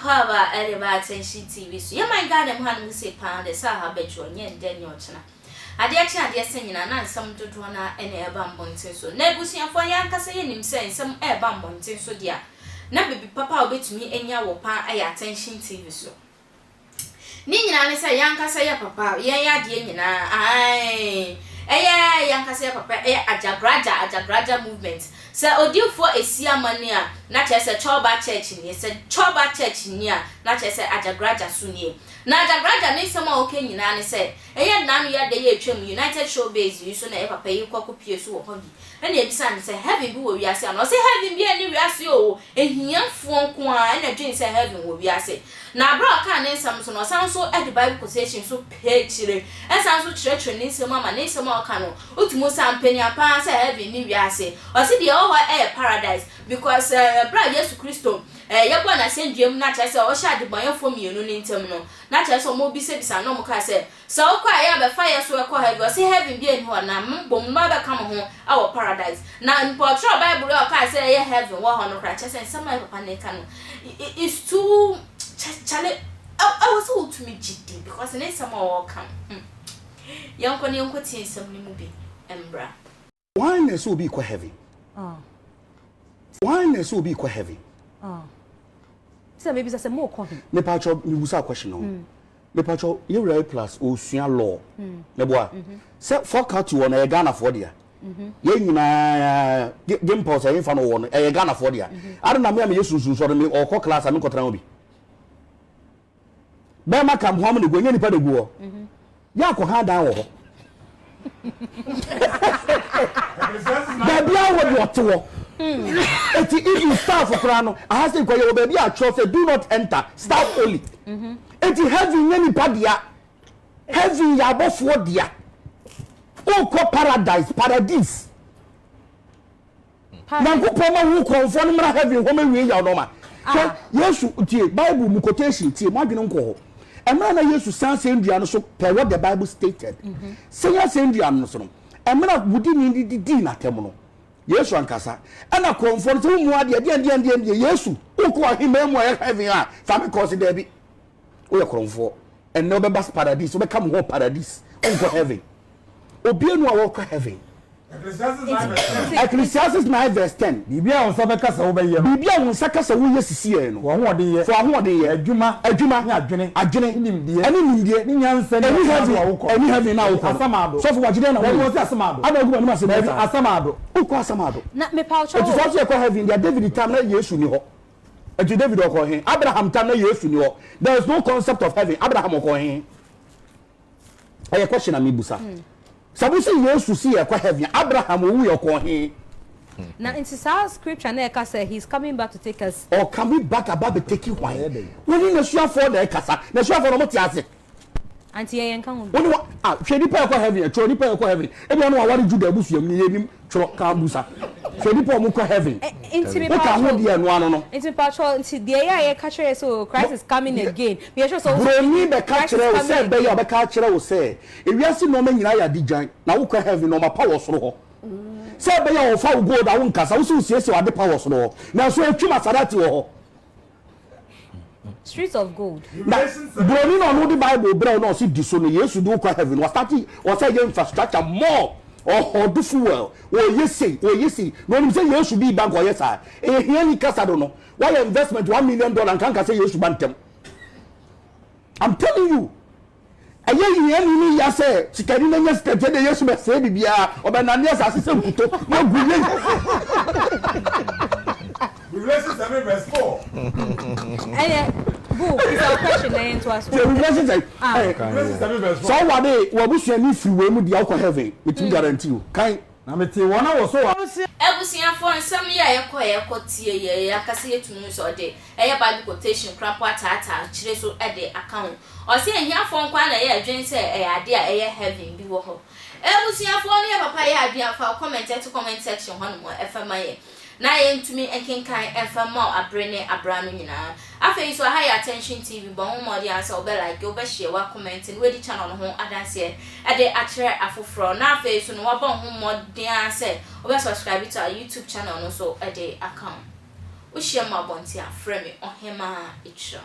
akwaaba ɛde ba Attention TV so. Yɛ man Ghana mu hanom sei paa de sɛ aha bɛdwo nyɛ ndɛ nyɛ ɔkyena. Adeɛ kye adeɛ sa nyinaa na nsɛm dodoɔ no ara na ɛreba mmɔnten so. Na abusuafoɔ yɛn ankasa yɛnim sɛ nsɛm ɛreba mmɔnten so deɛ a, na biribi papa a wobɛtumi anya wɔ paa ɛyɛ Attention TV so. Ne nyinaa ne sɛ yɛn ankasa yɛ papa, yɛn adeɛ nyinaa, ae, ɛyɛ yɛn ankasa yɛ papa, ɛyɛ Ajagraja, Ajagraja movement. Sɛ odiyifoɔ Asiamah ni a, na kyerɛ sɛ Chorba Church nie, sɛ Chorba Church nie a, na kyerɛ sɛ Ajagraja so nie. Na Ajagraja ne nsɛm a ɔka nyinaa ne sɛ, ɛyɛ nnaano yi ada yi a atwam United Showbiz yi so na ɛyɛ papa yi kɔ kɔpue so wɔ hɔ bi, ɛna yɛbisaa no sɛ heaven bi wɔ wiase anaa? Ɔse heaven biara nni wiase oo, ahiafoɔ nko ara na ɛdwene sɛ heaven wɔ wiase. Na berɛ a ɔkaa ne nsɛm nso no, ɔsan nso de Bible quotation nso pɛɛ akyire, ɛsan nso kyerɛkyerɛ ne nsɛm mu ama ne nsɛm a ɔka no, wotumi hu sɛ ampaniampa ara sɛ heaven nni wiase. Ɔse deɛ ɛwɔ hɔ yɛ paradise, because berɛ a Yesu Kristo yɛbɔɔ no asɛndua mu na kyerɛ sɛ ɔhyɛ adebɔnyɛfoɔ mmienu no ntam no, na kyerɛ sɛ wɔbisabisa no na wɔkaa sɛ, Sɛ wokɔ a, ɛyɛ a bɛfa yɛ so kɔ heaven. Ɔse heaven biaa nni hɔ na mbom no bɛka mo ho wɔ paradise. Na mpo ɔtwerɛɛ bible yi a ɔkaa sɛ ɛyɛ heaven wɔ hɔ no koraa, kyerɛ sɛ nsɛm a yɛ papa no reka no is too kyale ɛwɔ sɛ wotumi gye di because ne nsɛm a ɔreka no hmm. Yɛnkɔ na yɛnkɔ tie nsɛm no mu bi mbra. Hwan na ɛsɛ obi kɔ heaven? Hwan na ɛsɛ obi kɔ heaven? Sɛ mebisa sɛ mo kɔ he? Mepatwɔ mebusa question no. Mepatwɔ yɛwura A plus osua law. Meboa. Sɛ faculty wɔ no ɛyɛ Ghana foɔ dea. Yɛn nyinaa Gimpels ɛyɛ nfa no wɔ no ɛyɛ Ghana foɔ dea. Ade na me a meyɛ sunsun sɔre me ɔkɔ class a me nkɔtena hɔ bi. Bɛrima ka mpoa mu na egu ɛnyɛ nipa na egu hɔ. Yɛ akɔ ha dan wɔ hɔ. Baabi a wɔ deɛ ɔte hɔ. Eti even staff koraa no aha sɛ nkɔ yɛ wɔ baabi a atwerɛ sɛ do not enter staff only. Eti heaven nyɛ nipa dea. Heaven yɛ abɔfoɔ dea. Wokɔ paradise, paradise. Nyankopɔn ma wo korɔnfoɔ no mmra heaven hɔ mɛwie yaw nɔɔma. Hwɛ, ah. Yesu, tie, Bible mu quotation, tie, mo adwene nkɔ hɔ. Mmerɛ na Yesu san asɛnnua no so per what the Bible stated. Mhm. Sɛn asɛnnua no so no, mmerɛ wudini no didii n'atɛm no, Yesu ankasa, ɛna korɔnfoɔ no sɛ wo mu adeɛ, deɛ deɛ deɛ deɛ, Yesu, wokɔ ahemman mu a ɛyɛ heaven a, fa me kɔ, ɔse daabi. Woyɛ korɔnfoɔ. Ɛnnɛ wobɛba paradise, wobɛka mo hɔ paradise, wonkɔ heaven. Obia nu a wɔkɔ heaven. Ecclesiastes 9 verse 10. Biribi a wo nsa bɛka sɛ wobɛyɛ no. Biribi a wo nsa ka sɛ woyɛ sisiɛ no. Fa w'ahoɔden yɛ. Fa w'ahoɔden yɛ. Adwuma. Adwuma. Ne adwene. Adwene. Ne nimdeɛ. Ɛne nimdeɛ. Ne nyansa ne Ɛni asamado heaven. a wokɔ. Ɛni heaven na wokɔ no. Asamado. Sɔfo wakye dɛn na Dabi woyɛ? wɔsi asamado. Ada ogu m'anim ase Dabi saa. asamado. Wokɔ asamado. Na mepa wo kyɛw Eti o. sɛ ɔsɛ yɛkɔ heaven deɛ David tam na Yesu ni hɔ. Eti David ɔkɔ he? Abraham tam na Yesu ni hɔ. There is no concept of heaven. Abraham ɔkɔ he? Ɛyɛ question a mebusa. Sɛ mo se Yesu se yɛkɔ heaven a, Abraham owu yɛ ɔkɔ he? Na nti saa scripture na ɛka sɛ he is coming back to take us. Ɔ coming back aba abɛ take hwan? Wɔne n'asuafoɔ na ɛkasa. N'asuafoɔ no wɔn te ase. Anti yɛn yɛn ka ho bi. Wone wa ah hwɛ nipa ɛkɔ heaven ɛ twerɛ nipa ɛkɔ heaven ebi ɔno waware Judah abusua mu ni yɛ nim twerɛ kan busa hwɛ nipa ɔmo kɔ heaven Nti me wo ka ho paatwɔ deɛ ɛno ano no. nti me paatwɔ nti deɛ yɛ a yɛ ka kyerɛ yɛ sɛ oh Christ is coming again me yɛ sure sɛ Broni bɛka Christ is kyerɛ wo coming sɛ ɛbɛyɛ again. ɔbɛka akyerɛ wo sɛ ewiase nnoɔma nyinaa yɛ adegyan na wokɔ heaven nnoɔma pa wɔ soro hɔ sɛ ɛbɛyɛ a ɔfa wo gold a wonkasa wo sɛ wosiesie w'ade pa wɔ soro hɔ nanso etwi Maserati wɔ hɔ. Streets of gold. Na broni na ɔno de bible brɛ wo na ɔse di so no yesu de wo kɔ heaven wastate ɔsɛ yɛ infrastructure more ɔhɔdo fuel ɔyɛ sei ɔyɛ sei na ɔnim sɛ yesu bi ba nka ɔyɛ saa ɛyɛ hiani kasa do no wayɛ investment $1 million nka nka sɛ yesu ba ntɛm I'm telling you Ɛyɛ hiani no ya sɛ sikani no anya sika nti ɛnna Yesu bɛsɛe biribiara, ɔbɛnane asase sɛ nkuto na agu yei. Revelation 7 verse 4. Ɛyɛ bu bisa wo question na yɛn to aso. Revelation sɛ Ah. Revelation 7 verse 4. sɛ ɔwade w'abusuani firi wei mu deɛ wokɔ heaven, metumi guarantee wo. Kan. Na metee wɔn a wɔsɔ wɔn. Abusuafoɔ, nsɛm yi a yɛkɔ a yɛkɔ tie yi, yɛn ankasa yɛtumi hu sɛ ɔde ɛyɛ Bible quotation koraa mpo ataataa akyire so de aka ho. Ɔse ahiafoɔ nkoaa na ɛyɛ adwene sɛ ɛyɛ adeɛ a ɛyɛ heaven bi wɔ hɔ. Abusuafoɔ ne yɛ papa yɛ adwene a fa wo comment to comment section hɔ nom ɛfa ma yɛn na yɛntumi nkenkan ɛmfa mma wo abere ne abere ano nyinaa. Afei nso aha yɛ Attention TV bɔ ho mmɔden ara sɛ wobɛ like, wobɛ share, wa comment na wadi channel no ho adanseɛ de akyerɛ afoforɔ na afei nso no wabɔ wo ho mmɔden ara sɛ wobɛ subscribe to our YouTube channel no nso de aka ho. Wohyia me wɔ abɔnten a, frɛ me Ɔhemaa Akyira.